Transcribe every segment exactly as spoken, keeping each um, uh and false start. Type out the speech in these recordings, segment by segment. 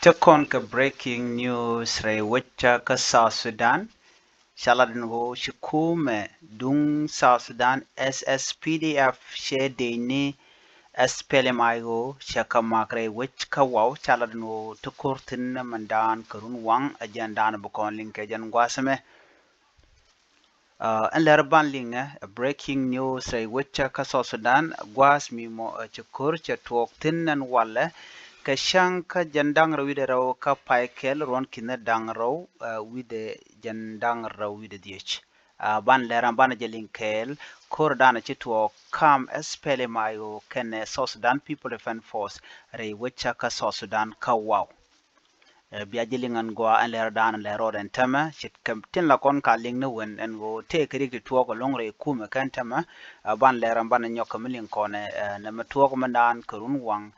Te kɔn kɛ breaking news rɛy wecä kä South Sudan. Ca lat ɛn ɣöö ci kumɛ duŋ South Sudan S S P D F cɛ dec ni S P L M I O cɛ kɛ mak rɛy wec kä Wau. Ca lat ɛn ɣöö te ko̱r thi̱n ni mɛn daan kɛ run waŋ ɛ jɛn daan bi kɔn liŋ kɛ jɛn gua̱a̱th ɛmɛ. Ɛn lɛr ban liŋɛ ɛ breaking news rɛy wecä kä South Sudan. Gua̱a̱th mi mɔ ɛ cɛ ko̱r cɛ tuɔɔk thi̱n ɛn walɛ kɛ cäŋ kä jɛn da̱ŋ rɛw wi̱cdɛ rɛw kä pay kɛl ruɔ̱n ki̱n da̱ŋ rɛw wi̱cdɛ jɛn da̱ŋ rɛw wi̱cdɛ dhiec. Ban lɛr an ban jɛ liŋ kɛɛl ko̱r danɛ ci tuɔɔk kam S P L M I O kɛnɛ South Sudan People Defense Force rɛy wecä kä South Sudan kä Wau. Bia ji̱ liŋ ɛn gɔaa ɛn lɛr dan lɛr rɔɔd ɛn tämɛ ci kɛ tin la kɔn ka liŋ ni wen ɛn ɣöö tëë kɛ rik ti tuɔɔk ɛlɔ̱ŋ rɛy kumɛ kɛn tämɛ. Ban lɛr ɛn banɛ nyɔk kɛ mi liŋ kɔnɛ nɛ mɛ tuɔɔk mɛ naan kɛ run waŋ.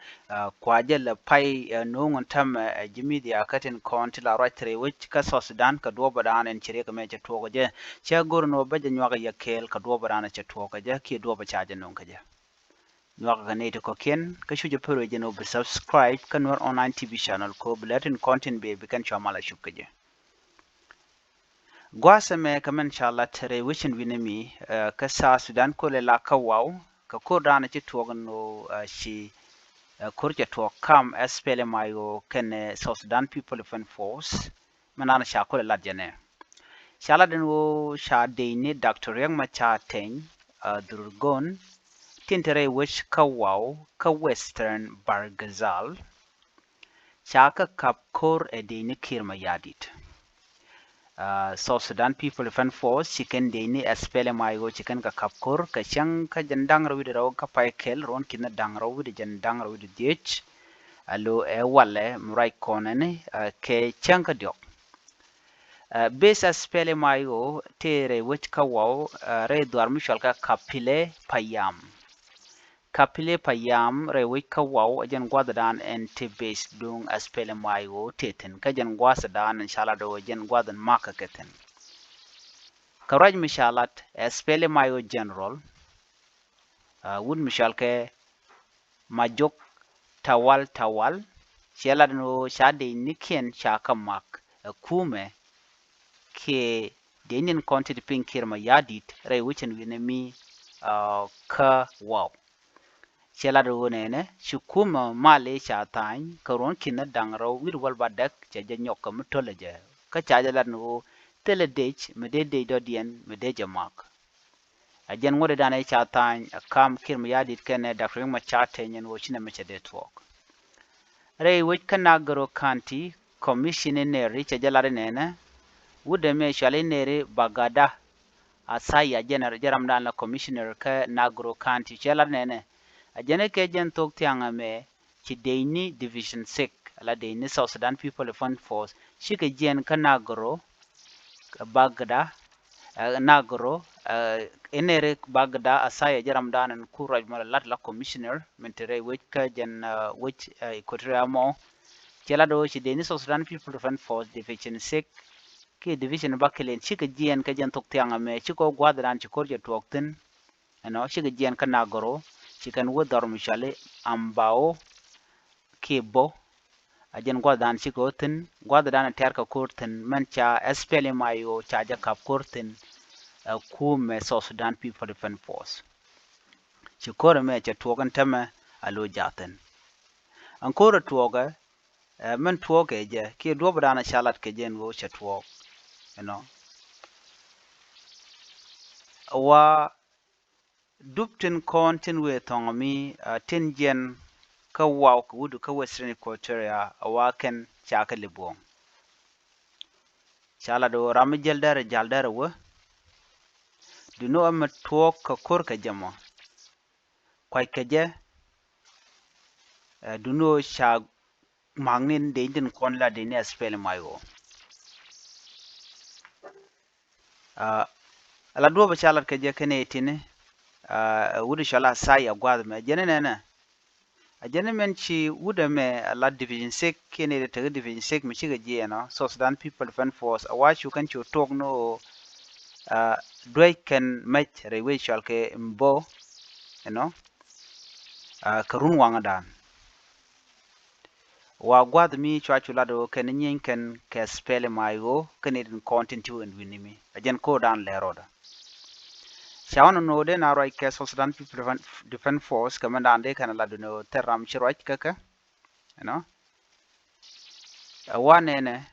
Kua jɛ lɛ pay no̱o̱ŋ ɛn tämɛ ji̱ media kä tin kɔn ti la ruac rɛy wec kä South Sudan kɛ duɔ̱ɔ̱p ɛ dan ɛn ci riɛk ɛmɛ cɛ tuɔɔk ɛ jɛ. Cɛ go̱r ɛn ɣöö bä jɛ nyuak ɛ yɛ kɛɛl kɛ duɔ̱ɔ̱p ɛ dan ɛ cɛ tuɔɔk ɛ jɛ kiɛ duɔ̱ɔ̱p ɛ ca jɛ no̱o̱ŋ kɛ jɛ. Nyuak kɛ nɛy ti kɔ̱kiɛn kä cu jɛ pär wec jɛn ɣöö bi subscribe kä Nuer Online T V channel kɛ ɣöö bi lät tin kɔn tin bee bi kɛn cua mal a cup kä jɛ. Gua̱a̱th ɛmɛ kɛ mɛn ca lat rɛy wecin wi̱nɛ mi kä South Sudan kolɛ la kä Wau kɛ ko̱r da̱a̱n ci tuɔɔk ɛn ɣöö ci ko̱r cɛ tuɔɔk kam S P L M I O kɛnɛ South Sudan People Defense Force. Mɛ nan ca kulɛ lat jɛ nɛ ca lat ɛn ɣöö ca dec ni Doctor Riek Machar Teny Dhurgon tin te rɛy wec kä Wau kä Western Bahr el Ghazal. Ca kɛ kap ko̱r ɛ dec ni Kiir Mayardit. South Sudan People Defense Force ci kɛn dec ni S P L M I O ci kɛn kɛ kap ko̱r kɛ cäŋ kä jɛn da̱ŋ rɛw wi̱cdɛ rɛw kä pay kɛl ruɔ̱n ki̱n da̱ŋ rɛw wi̱cdɛ jɛn da̱ŋ rɛw wi̱cdɛ dhiec. Alo ɛ walɛ mi ruac kɔnɛ ni kɛ cäŋ kä diɔk. Base S P L M I O tëë rɛy wec kä Wau rɛy dhuar mi cual kɛ Kapile Payam. Kapile Payam rɛy wec kä Wau ɛ jɛn gua̱thdan ɛn ti base duŋ S P L M I O tëë thi̱n kä jɛn gua̱thdan ɛn ca lat ɣöö jɛn gua̱th ɛn makä kɛ thi̱n. Kä ruac mi ca lat S P L M I O general wut mi cual kɛ Majok Tawal Tawal cɛ lat ni ɣöö ca dec ni kiɛn ca kä mak ɛ kumɛ kiɛ dec ni kɔn ti ti piny Kiir Mayardit rɛy wecin wi̱nɛ mi kä Wau. Cɛ lat ɣöö nɛnɛ ci kumɛ mal i̱ ca tha̱a̱ny kä ruɔ̱n ki̱n ni da̱ŋ rɛw wi̱r wäl ba däk cɛ jɛ nyɔk kä mi tölɛ jɛ kä ca jɛ lat ni ɣöö thilɛ dec mi dee dec dɔ̱diɛn mi dee jɛ mak. A jɛn ŋuɔ̱t i̱ danɛ ca tha̱a̱ny a kam Kiir Mayardit kɛnɛ Doctor Riek Machar Teny ɛn ɣöö ci nɛmɛ cɛ dee tuɔɔk. Rɛy wec kä Nagero County Commission in nɛɛri cɛ jɛ lat in nɛnɛ wut ɛmɛ cual in nɛɛri Bagada Asaya jɛn jɛ ramdan la commissioner kä Nagero County cɛ lat in nɛnɛ. A jɛn ikɛ jɛn thok thiaŋ ɛmɛ ci dec ni Division six ala dec ni South Sudan People Defense Force cikɛ jiɛn kä Nagero Bagda Nagero in nɛɛri Bagda Asaya jɛ ramdan in ku ruac mɔ la lat la commissioner min te rɛy wec kä jɛn wec Equatoria mɔ. Cɛ lat ɣöö ci dec ni South Sudan People Defense Force Division six kiɛ division ba kiliɛn cikɛ jiɛn kä jɛn thok thiaŋ ɛmɛ cikɛ wä gua̱thdan ci ko̱r jɛ tuɔɔk thi̱n. Ɛnɔ cikɛ jiɛn kä Nagero ci kɛn wä dhɔr mi cuali Ambao kiɛ Bo. A jɛn gua̱thdan cikɛ wä thi̱n gua̱thdan a tɛ̈r kɛ ko̱r thi̱n mɛn ca S P L M I O ca jɛ kap ko̱r thi̱n. Ɛ kumɛ South Sudan People Defense Force ci ko̱r ɛmɛ cɛ tuɔɔk ɛn tämɛ a lo̱c jaathin. Ɛn ko̱r ɛ tuɔɔkɛ ɛ mɛn tuɔɔkɛ jɛ kiɛ duɔ̱pdan a ca lat kɛ jɛ ɛn ɣöö cɛ tuɔɔk. Ɛnɔ wa dup tin kɔn tin wëë thɔŋ mi tin jiɛn kä Wau kɛ wut kä Western Equatoria a wa kɛn ca kɛ lip buɔ̱ŋ. Ca lat ɣöö ram mi jäl dɛrɛ jal dɛrɛ wä. Duni ɣä mi tuɔɔk kɛ ko̱r kɛ jɛ mɔ kuac kɛ jɛ. Duni ɣä ca mak ni dec tin kɔn la dec ni S P L M I O. Ala duɔ̱pä ca lat kɛ jɛ kɛn ɛ tini wut cɔl Asaya gua̱th mɛ jɛn ni nɛnɛ. A jɛn ni mɛn ci wut ɛmɛ a lat Division six kiɛ ni tekɛ Division six mi cikɛ jiɛɛn ɔ South Sudan People Defense Force a wa cu kɛn cu tuɔk ni ɣöö duec kɛn mɛc rɛy wec cɔal kɛ Mbo ɛnɔ. Kɛ run waŋdan Wa gua̱th mi cua cu lat ɣöö kɛn nyieny kɛn kɛ SPLM-IO kɛn i̱ tin kɔn tin ti wä in wi̱ni mi. A jɛn ko̱r dan lɛ rɔɔdä. Ca ɣɔn nɔ dee na ruac kɛ South Sudan People Defense Force kɛ mɛn dan dee kɛn lat ni ɣöö thɛr ram ci ruac kä kɛ. You know? Ɛ wa nɛnɛ,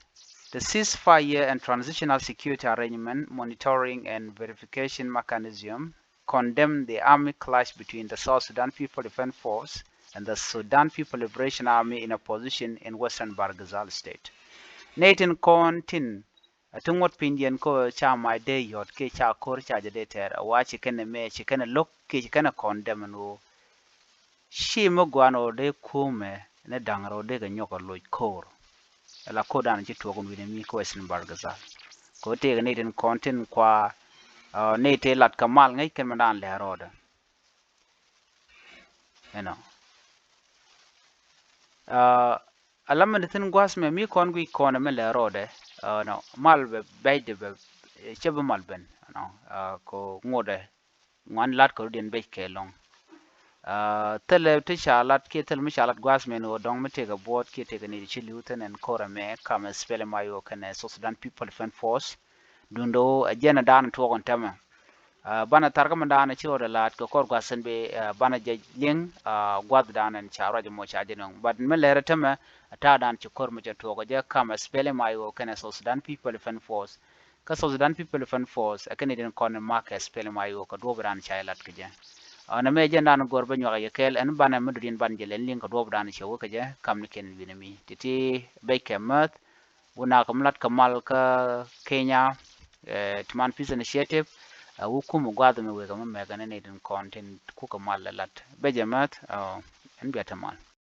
the ceasefire and transitional security arrangement monitoring and verification mechanism condemn the army clash between the South Sudan People Defense Force and the Sudan People Liberation Army in opposition in western Bahr el Ghazal State. Nɛy tin kɔn tin a ti ŋuɔ̱t piny diɛn kä ca mac dee yɔ̱t kiɛ ca ko̱r ca jɛ dee tɛɛr a wa ci kɛn ɛ mɛ ci kɛn ɛ lo̱k kiɛ ci kɛn ɛ condemn ɛn ɣöö ci mi guan ɣöö dee kumɛ ni da̱ŋ rɛw dee kɛ nyɔk ɛ loc ko̱r. Ɛ la ko̱r dan ci tuɔk in wi̱ni mi kä western Bahr el Ghazal. Kɛ ɣöö tëëkɛ nɛy tin kɔn tin kua nɛy tëë lat kɛ mal ŋäc kɛn mi dan lɛ rɔɔdɛ. You know. Ala mɛn thi̱n gua̱a̱th mɛ mi kɔn guic kɔn mɛ lɛ rɔɔdɛ. You know, mal bɛ bɛcdɛ bɛ cɛ bi mal ben, you know, kɛ ŋotdɛ ŋuan lat kɛ rɔ̱diɛn bec kɛ lɔ̱ŋ. Thilɛ ti ca lat kiɛ thilɛ mi ca lat gua̱a̱th mɛ ni ɣöö dɔ̱ŋ mi tëëkɛ buɔ̱ɔ̱t kiɛ tëëkɛ ni ci li̱w thi̱n ɛn ko̱r ɛmɛ kam SPLM-IO kɛnɛ South Sudan People Defense Force. Duundɛ ɣöö ɛ jɛn ɛ da̱a̱n tuɔɔk ɛn täämɛ. Banɛ tharkä mi da̱a̱n ci rɔɔdɛ la̱a̱t kɛ kɔr gua̱th sɛn bi banɛ jɛ liŋ gua̱th da̱a̱n ɛn ca ruac ɛmɔ ca jɛ nɔŋ. But mi lɛrɛ täämɛ ɛ ta̱a̱ da̱a̱n ci ko̱r mi cɛ tuɔɔk ɛ jɛ kam SPLM-IO kɛnɛ South Sudan People Defense Force. Kä South Sudan People Defense Force ɛ kɛn i̱ din kɔn in mak kɛ SPLM-IO kɛ duɔ̱ɔ̱p da̱a̱n ca jɛ la̱t kɛ jɛ. Ɔnɛ mɛ jɛn da̱a̱n go̱r bä nyuak yɛ kɛɛl ɛn banɛ mi dɔ̱diɛn ban jɛ lɛn liŋ kɛ duɔ̱ɔ̱p da̱a̱n cɛ wä kɛ jɛ kam ni kɛn wi̱ni mi. Ti ti bec kɛ mäth. Wun a kɛ mi lat kɛ mal kä Kenya, ti man Peace Initiative, ɛ wä kum gua̱a̱th mi wekɛ mi mɛkɛ ni ni tin kɔn tin kukɛ mal ɛ lat. Bɛ jɛ mɛth, ɛn bia te mal.